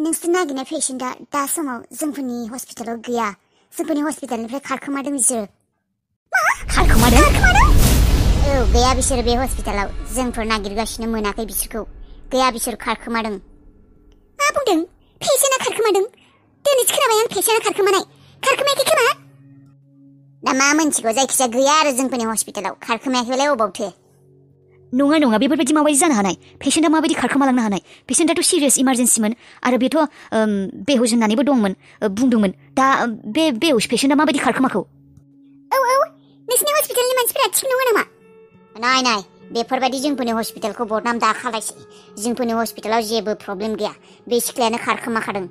नोंसोर नागिरनाय पेशेन्टआ दा समाव जोंफोरनि हस्पिटालाव गैया जोंफोरनि हस्पिटालनिफ्राय खारखोमादों बिसोर मा खारखोमादों औ गैया बिसोर बे हस्पिटालाव जोंफोर नागिरगासिनो मोनाखै बिसोरखौ गैया बिसोर खारखोमादों मा बुंदों पेशेन्टआ खारखोमादों दिनैसो खोनाबाय आं पेशेन्टआ खारखोमायाखै खोमा दा मा मोनथिगौ जायखिजाया गैया आरो जोंफोरनि हस्पिटालाव खारखोमायाखैलाय अबावथो नङा बेफोरबायदि माबायदि जानो हानाय पेशेन्टआ माबायदि खारखोमालांनो हानाय पेशेन्टआथ' सिरियास इमारजेन्सिमोन आरो बेथ' बेहुस होननानैबो दंमोन बुंदोंमोन दा बे बेहुस पेशेन्टआ माबायदि खारखोमाखौ औ नोंसिनि हस्पिटालनि मानसिफोरा थिग नङा नामा नाय बेफोरबायदि जोंफोरनि हस्पिटालखौ बदनाम दा खालायसै जोंफोरनि हस्पिटालाव जेबो प्रब्लेम गैया बे सिख्लायानो खारखोमाखादों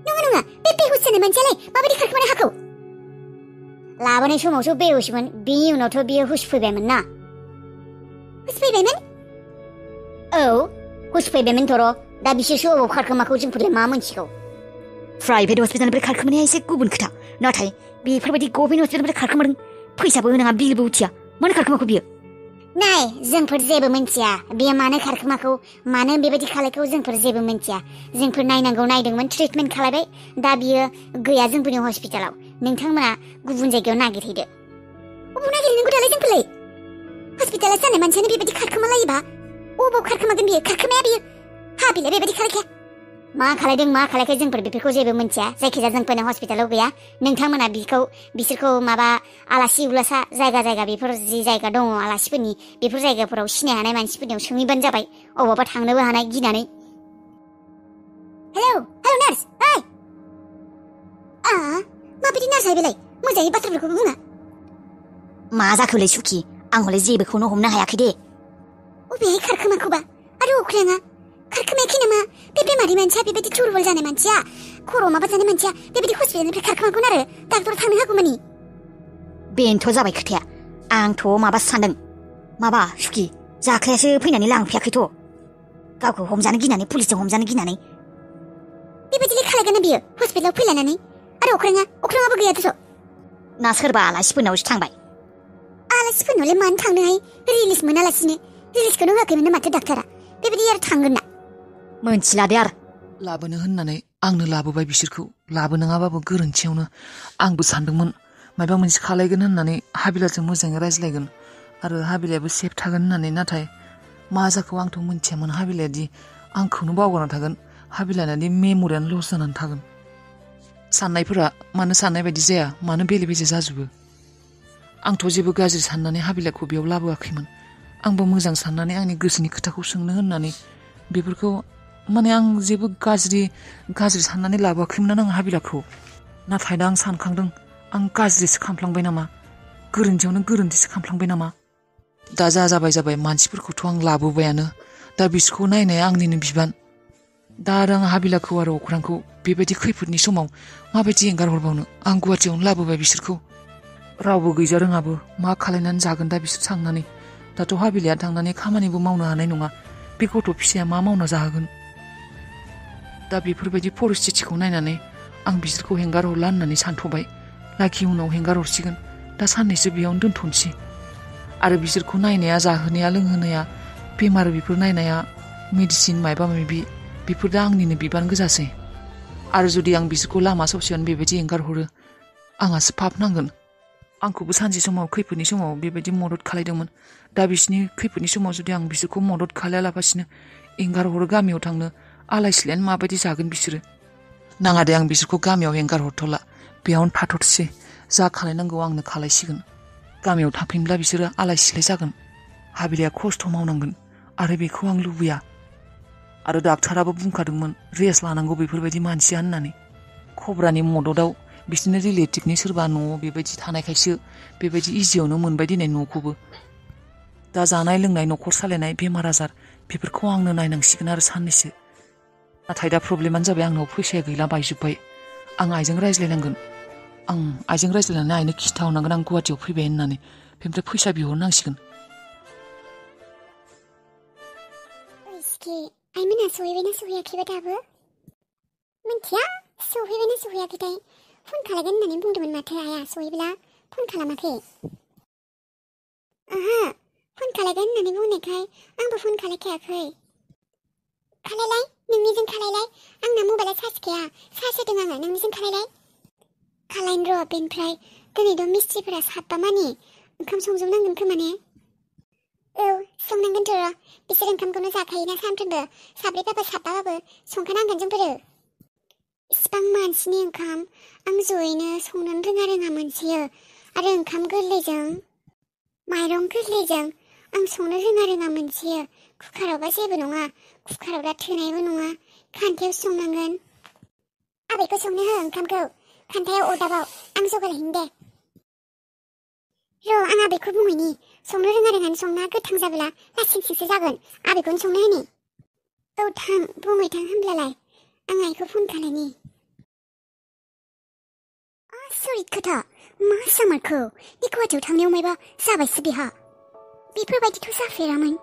नङा बे बेहुस जानाय मानसियालाय माबायदि खारखोमानो हाखौ लाबोनाय समावसो बेहुसमोन बिनि उनावथ' बियो हुस फैबायमोन ना हुस फैबायमोन औ हुस फैबायमोन थ'र' दा बिसोरसो अबाव खारखोमाखौ जोंफोरलाय मा मोनथिगौ प्राइभेट हस्पिटालनिफ्राय खारखोमानाया एसे गुबुन खोथा नाथाय बेफोरबायदि गभर्नमेन्ट हस्पिटालनिफ्राय खारखोमादों फैसाबो होनाङा बिलबो उथिया मानो खारखोमाखौ बियो नाय जोंफोर जेबो मिन्थिया बियो मानो खारखोमाखौ मानो बेबायदि खालायखौ जोंफोर जेबो मिन्थिया जोंफोर नायनांगौ नायदोंमोन ट्रिटमेन्ट खालायबाय दा बियो गैया जोंफोरनि हस्पिटालाव नोंथांमोना गुबुन जायगायाव नागिरहैदो अबाव नागिरहैनांगौ दालाय जोंफोरलाय हस्पिटालाव जानाय मानसियानो बेबायदि खारखोमालायोबा अबाव खारखोमागोन बियो खारखोमाया बियो हा बिलाय बेबायदि खालायखाया मा खालायखै जोंफोर बेफोरखौ जेबो मिन्थिया जायखिजाया जोंफोरनि हस्पिटालाव गैया नोंथांमोना बिसोरखौ माबा आलासि उलासा जायगा बेफोर जि जायगा दङ आलासिफोरनि बेफोर जायगाफोराव सिनाय हानाय मानसिफोरनियाव सोंहैबानो जाबाय अबावबा थांनोबो हानाय गिनानै हेलौ नार्स ओइ माबायदि नार्स बेलाय मोजाङै बाथ्राफोरखौ बुङा मा जाखोलै सुखि आं हले जेबोखौनो हमनो हायाखै दे अबेहाय खारखोमाखौबा आरो अख्राङा खारखोमायाखै नामा बे बेमारि मानसिया बेबायदि दुरबल जानाय मानसिया खर' माबा जानाय मानसिया बेबायदि हस्पिटालनिफ्राय खारखोमागोन आरो डाक्टर थांनो हागौमानि बेनोथ' जाबाय खोथाया आंथ' माबासो सानदों माबा सुखि जाख्लायासो फैनानै लांफैयाखैथ' गावखौ हमजानो गिनानै पुलिसजों हमजानो गिनानै बेबायदिलाय खालायगोन बियो हस्पिटालाव फैलायनानै आरो अख्राङाबो गैयाथ' ना सोरबा आलासिफोरनावसो थांबाय आलासिफोरनावलाय मानो थांनोहाय रिलिज मोनालासिनो रिलिजखौनो होआखैमोन माथो डाक्टारा बेबायदि आरो थांगोन ना मोनथिला दे आरो लाबोनो होननानै आंनो लाबोबाय बिसोरखौ लाबोनाङाबाबो गोरोन्थियावनो आंबो सानदोंमोन माबा मोनसे खालायगोन होननानै हाबिलाजों मोजाङै रायज्लायगोन आरो हाबिलायाबो सेफ थागोन होननानै नाथाय मा जाखौ आंथ' मोनथियामोन हाबिलायादि आंखौनो बावगारना थागोन हाबिलायादि मेम'रियानो लस जानानै थागोन साननायफोरा मानो साननाय बायदि जाया मानो बेले बेजे जाजोबो आंथ' जेबो गाज्रि साननानै हाबिलाखौ बेयाव लाबोआखैमोन आंबो मोजां साननानै आंनि गोसोनि खोथाखौ सोंनो होननानै बेफोरखौ माने आं जेबो गाज्रि साननानै लाबोआखैमोन आं हाबिलाखौ नाथाय दा आं सानखांदों आं गाज्रिसो खालामफ्लांबाय नामा गोरोन्थिसो खालामफ्लांबाय नामा दा जाबाय मानसिफोरखौथ' आं लाबोबायानो दा बिसोरखौ नायनाया आंनिनो बिबान दा आरो आं हाबिलाखौ आरो अख्रांखौ बेबायदि खैफोदनि समाव माबायदि एंगार हरबावनो आं गुवाहाटियावनो लाबोबाय बिसोरखौ रावबो गैजा रोङाबो मा खालायनानै जागोन दा बिसोर थांनानै दाथ' हाबिलाया थांनानै खामानिबो मावनो हानाय नङा बे गथ' फिसाया मा मावना जाहोगोन दा बेफोरबायदि परिस्थितिखौ नायनानै आं बिसोरखौ हेंगार हरला होननानै सानथ'बाय लाखि उनाव हेंगार हरसिगोन दा साननैसो बेयावनो दोनथ'नोसै आरो बिसोरखौ नायनाया जाहोनाया लोंहोनाया बेमार बेफोर नायनाया मेडिसिन माबा माबि बेफोर दा आंनिनो बिबान गोजासै आरो जुदि आं बिसोरखौ लामा ससेयावनो बेबायदि एंगार हरो आंहासो पाप नांगोन आंखौबो सानसे समाव खैफोदनि समाव बेबायदि मदद खालायदोंमोन दा बिसोरनि खैफोदनि समाव जुदि आं बिसोरखौ मदद खालायालाबासिनो एंगार हरो गामियाव थांनो आलाय सिलायानो माबायदि जागोन बिसोरो नाङा दे आं बिसोरखौ गामियाव एंगार हरथ'ला बेयावनो थाथ'सै जा खालायनांगौ आंनो खालायसिगोन गामियाव थाफिनब्ला बिसोरो आलाय सिलाय जागोन हाबिलाया खस्थ' मावनांगोन आरो बेखौ आं लुबैया आरो डाक्टाराबो बुंखादोंमोन रेस्ट लानांगौ बेफोरबायदि मानसिया होननानै खब्रानि मददाव बिसोरनो रिलेटिभनि सोरबा न'आव बेबायदि थानायखायसो बेबायदि इजियावनो मोनबाय दिनै न'खौबो दा जानाय लोंनाय न'खर सालायनाय बेमार आजार बेफोरखौ आंनो नायनांसिगोन आरो साननैसो नाथाय दा प्रब्लेमानो जाबाय आंनाव फैसाया गैला बायजोब्बाय आं आइजों रायज्लायनांगोन आं आइजों रायज्लायनानै आइनो खिन्थाहरनांगोन आं गुवाहाटियाव फैबाय होननानै बेनिफ्राय फैसा बिहरनांसिगोन आइमोना सहैबायना सहैयाखैबा दाबो मिन्थिया सहैबायना सहैयाखैथाय फन खालामगोन होननानै बुंदोंमोन माथो आइया सहैब्ला फन खालामाखै ओहो फन खालामगोन होननानै बुंनायखाय आंबो फन खालामखायाखै खालायलाय नोंनिजों खालायलाय आंना मबाइला चार्ज गैया चार्ज होदों आङो नोंनिजों खालायलाय खालायनो र' बेनिफ्राय दिनैथ' मिस्ट्रिफोरा साबबा मानि ओंखाम संजोबनांगोन खोमा ने औ संनांगोनथ' र' बिसोर ओंखामखौनो जाखायोना सानफ्रोमबो साब्रैबाबो साबबाबाबो संखानांगोन जोंफोरो इसिबां मानसिनि ओंखाम आं ज'यैनो संनोनो रोङा मोनसेयो आरो ओंखाम गोरलैजों माइरं गोरलैजों आं संनो रोङा मोनसेयो कुकारावबा जेबो नङा कुकाराव दा थोनायबो नङा खान्थायाव संनांगोन आबैखौ संनो हो ओंखामखौ खान्थायाव अरदाबाव आं जगारहैनो दे र' आं आबैखौ बुंहैनि संनो रोङानि संना गोथां जाबोला लासिंसिंसो जागोन आबैखौनो संनो होनि औ थां बुंहैथां होनब्लालाय आं आइखौ फन खालायनि आसरित खोथा मा जामारखो बे गुवाहाटियाव थांनायाव मायबा जाबायसो बेहा बेफोरबायदिथ' जाफेरामोन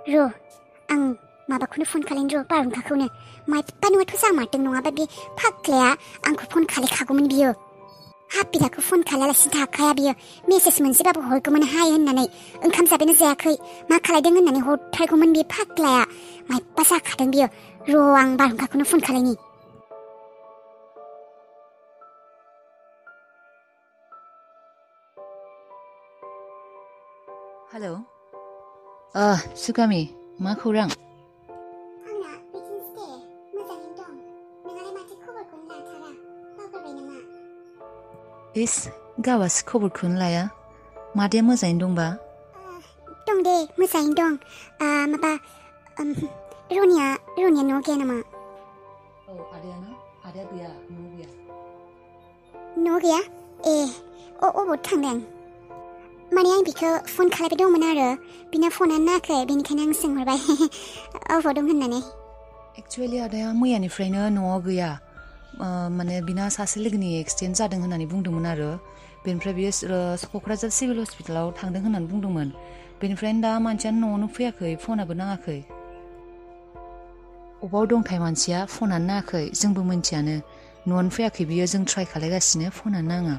र' आं माबाखौनो फन खालायनो र' बारहुंखाखौनो मायबा नङाथ' जामारदों नङाबा बे फाग्लाया आंखौ फन खालायखागौमोन बियो हाबिलाखौ फन खालायालासिनो थाखाया बियो मेसेज मोनसेबाबो हरगौमोन हाय होननानै ओंखाम जाबायना जायाखै मा खालायदों होननानै हरथारगौमोन बे फाग्लाया मायबा जाखादों बियो र' आं बारहुंखाखौनो फन खालायनि हेलौ सुगामि मा खौरां आंना बिदिनोसै दे मोजाङैनो दं नोंहालाय माथो खबरखौनो लाथारा बावगारबाय नामा इस गावासो खबरखौनो लाया मादैया मोजाङैनो दंबा दं दे मोजाङैनो दं माबा रनिया न'आव गैया नामा औ आदाया गैया न'आव गैया ए अबाव थांदों माने आं बिखौ फन खालायबाय दंमोन आरो बिना फनानो नाङाखै बेनिखायनो आं सोंहरबाय अबाव दं होननानै एक्चुवेलि आदाया मैयानिफ्रायनो न'आव गैया माने बिना सासे लोगोनि एक्सिडेन्ट जादों होननानै बुंदोंमोन आरो बेनिफ्राय बियो क'क्राझार सिभिल हस्पिटालाव थांदों होननानै बुंदोंमोन बेनिफ्रायनो दा मानसियानो न'आवनो फैयाखै फनाबो नाङाखै अबाव दंथाय मानसिया फनानो नाङाखै जोंबो मिन्थियानो न'आवनो फैयाखै बियो जों ट्राइ खालायगासिनो फनानो नाङा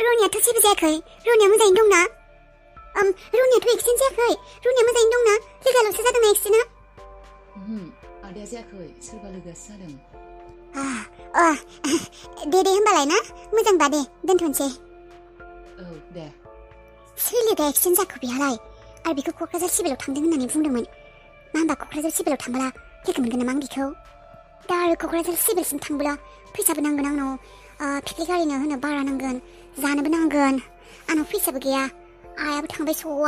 रनियाथ' जेबो जायाखै रनिया मोजाङैनो दंना रनियाथ' एक्सिडेन्ट जायाखै रनिया मोजाङैनो दंना लोगोआल'सो जादों एक्सिडेन्टआ आदाया जायाखै सोरबा लोगोआसो जादों दे होमबालाय ना मोजांबा दे दोनथ'नोसै औ दे सोर लोगोआ एक्सिडेन्ट जाखो बेहालाय आरो बेखौ क'क्राझार सिभिलाव थांदों होननानै बुंदोंमोन मा होनबा क'क्राझार सिभिलाव थांबोला लोगो मोनगोन नामा आं बेखौ दा आरो क'क्राझार सिभिलसिम थांबोला फैसाबो नांगोन आंनाव फिफ्लि गारिनो होनो भारा नांगोन जानोबो नांगोन आंनाव फैसाबो गैया आइयाबो थांबाय स'आव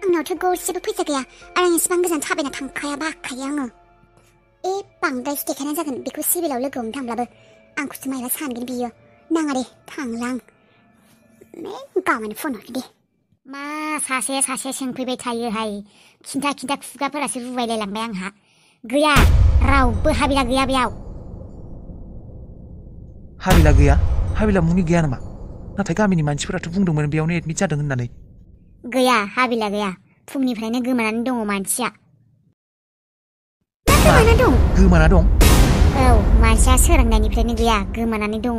आंनावथ' गरसेबो फैसा गैया आरो आं एसेबां गोजान थाबायना थांखाया बाखायो आङो बांद्रायसो देखायनाय जागोन बेखौ सिभिलाव लोगो हमनो थांब्लाबो आंखौसो मायबा सानगोन बियो नाङा दे थांलां गाबोन फन हरगोन दे मा सासे सोंफैबाय थायोहाय खिन्था खुगाफोरासो रुबायलायलांबाय आंहा गैया रावबो हाबिला गैया बेयाव हाबिला गैया हाबिला मुंनि गैया नामा नाथाय गामिनि मानसिफोराथ' बुंदोंमोन बेयावनो एडमिट जादों होननानै गैया हाबिला गैया फुंनिफ्रायनो गोमानानै दङ मानसिया गोमाना दं औ मानसिया सोरांनायनिफ्रायनो गैया गोमानानै दङ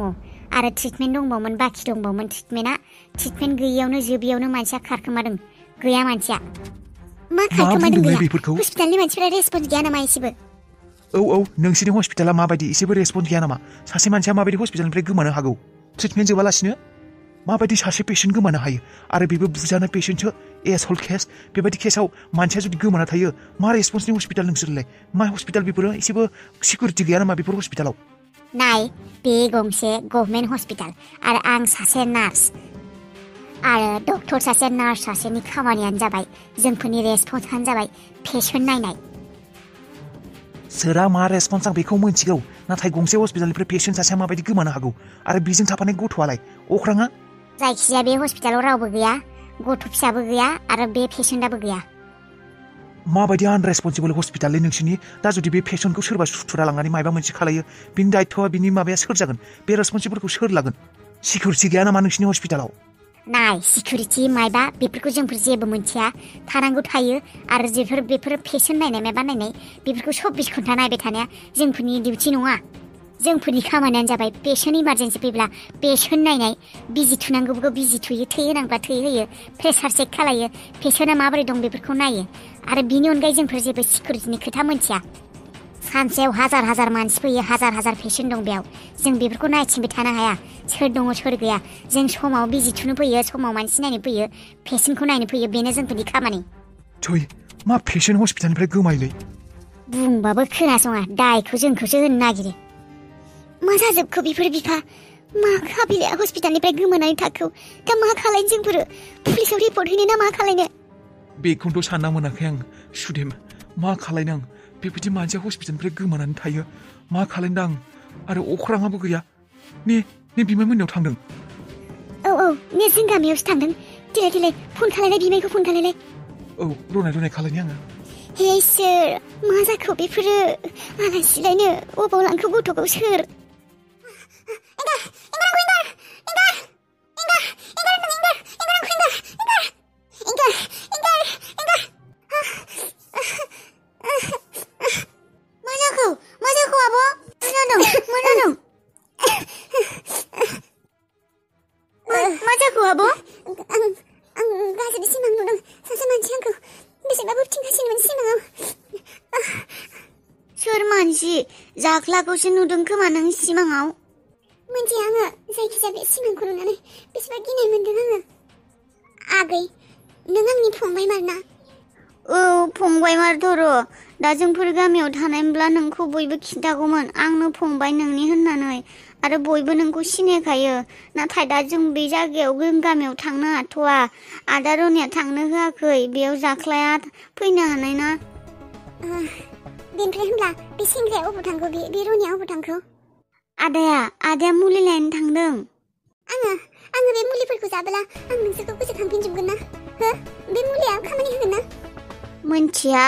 आरो ट्रिटमेन्ट दंबावोमोन बाखि दंबावोमोन ट्रिटमेन्ट गैयियावनो जोबियावनो मानसिया खारखोमादों गैया मानसिया मा खारखोमादों गैया हस्पिटालनि मानसिफोरा रेसपन्स गैया नामा एसेबो औ नोंसिनि हस्पिटाला माबायदि एसेबो रेसपन्स गैया नामा सासे मानसिया माबायदि हस्पिटालनिफ्राय गोमानो हागौ ट्रिटमेन्ट जोबालासिनो माबायदि सासे पेशेन्ट गोमानो हायो आरो बेबो बुजानाय पेशेन्टसो एसहल केस बेबायदि केसाव मानसिया जुदि गोमाना थायो मा रेसपन्सनि हस्पिटाल नोंसोरलाय मा हस्पिटाल बेफोरो एसेबो सिकिउरिटि गैया नामा बेफोर हस्पिटालाव नाय बे गंसे गभर्नमेन्ट हस्पिटाल आरो आं सासे नार्स आरो डक्टर सासे नार्स सासेनि खामानियानो जाबाय जोंफोरनि रेसपन्सआनो जाबाय पेशेन्ट नायनाय सोरा मा रेसपन्स आं बेखौ मिन्थिगौ नाथाय गंसे हस्पिटालनिफ्राय पेशेन्ट सासेया माबायदि गोमानो हागौ आरो बेजों थाफानाय गथ'आलाय अख्राङा जायखिजाया बे हस्पिटालाव रावबो गैया गथ' फिसाबो गैया आरो बे पेशेन्टआबो गैया माबायदि आनरेसपन्सिबल हस्पिटाललै नोंसिनि दा जुदि बे पेशेन्टखौ सोरबा सुथुरा लांनानै माबा मोनसे खालायो बिनि दायथ'आ बिनि माबाया सोर जागोन बे रेसपन्सिबलखौ सोर लागोन सिकिउरिटि गैया नामा नोंसिनि हस्पिटालाव नाय सिकिउरिटि मायबा बेफोरखौ जोंफोर जेबो मोनथिया थानांगौ थायो आरो बेफोर पेशेन्ट नायनाय माबा नायनाय बेफोरखौ 24 घन्टा नायबाय थानाया जोंफोरनि डिउटि नङा जोंफोरनि खामानियानो जाबाय पेशेन्ट इमारजेन्सि फैब्ला पेशेन्ट नायनाय बिजि थुनांगौबो बिजि थुयो थै होनांब्ला थै होयो प्रेसार चेक खालायो पेशेन्टआ माबोरै दं बेफोरखौ नायो आरो बिनि अनगायै जोंफोर जेबो सिकिउरिटिनि खोथा मोनथिया सानसेयाव हाजार हाजार मानसि फैयो हाजार हाजार पेसेन्ट दं बेयाव जों बेफोरखौ नायथिंबाय थानो हाया सोर दङ सोर गैया जों समाव बिजि थुनो फैयो समाव मानसि नायनो फैयो पेसेन्टखौ नायनो फैयो बेनो जोंफोरनि खामानि थै मा पेसेन्ट हस्पिटालनिफ्राय गोमायोलै बुंबाबो खोनासङा दायखौ जोंखौसो होनो नागिरो मा जाजोबखो बेफोर बिफा मा हाबिलाया हस्पिटालनिफ्राय गोमानानै थाखो दा मा खालायनो जोंफोरो पुलिसाव रिपर्ट हैनो ना मा खालायनो बेखौनोथ' सानना मोनाखै आं सुदेम मा खालायनो आं बेबायदि मानसिया हस्पिटालनिफ्राय गोमानानै थायो मा खालायनो आं आरो अख्राङाबो गैया ने बिमाय मोननाव थांदों औ ने जों गामियावसो थांदों देलाय फन खालायलाय बिमायखौ फन खालायलाय औ रनाय खालायनि आङो हे सोर मा जाखो बेफोरो आलासिलायनो अबाव लांखो गथ'खौ सोर सोर मानसि जाख्लाखौसो नुदों खोमा नों सिमाङाव मोनथिया आङो जायखिजाया बे सिमांखौ नुनानै बेसेबा गिनाय मोनदों आङो आगै नों आंनि फंबायमार ना औ फंबायमारथ' र' दा जोंफोर गामियाव थानायमोनब्ला नोंखौ बयबो खिन्थागौमोन आंनो फंबाय नोंनि होननानै आरो बयबो नोंखौ सिनायखायो नाथाय दा जों बे जायगायाव जों गामियाव थांनो हाथ'वा आदा रनिया थांनो होआखै बेयाव जाख्लाया फैनो हानाय ना बेनिफ्राय होनब्ला बे सेंग्राया अबाव थांखो बे रनिया अबाव थांखो आदाया मुलि लायनो थांदों आङो बे मुलिफोरखौ जाबोला आं नोंसोरखौ गोसोखांफिनजोबगोन ना हो बे मुलिया खामानि होगोन ना मोनथिया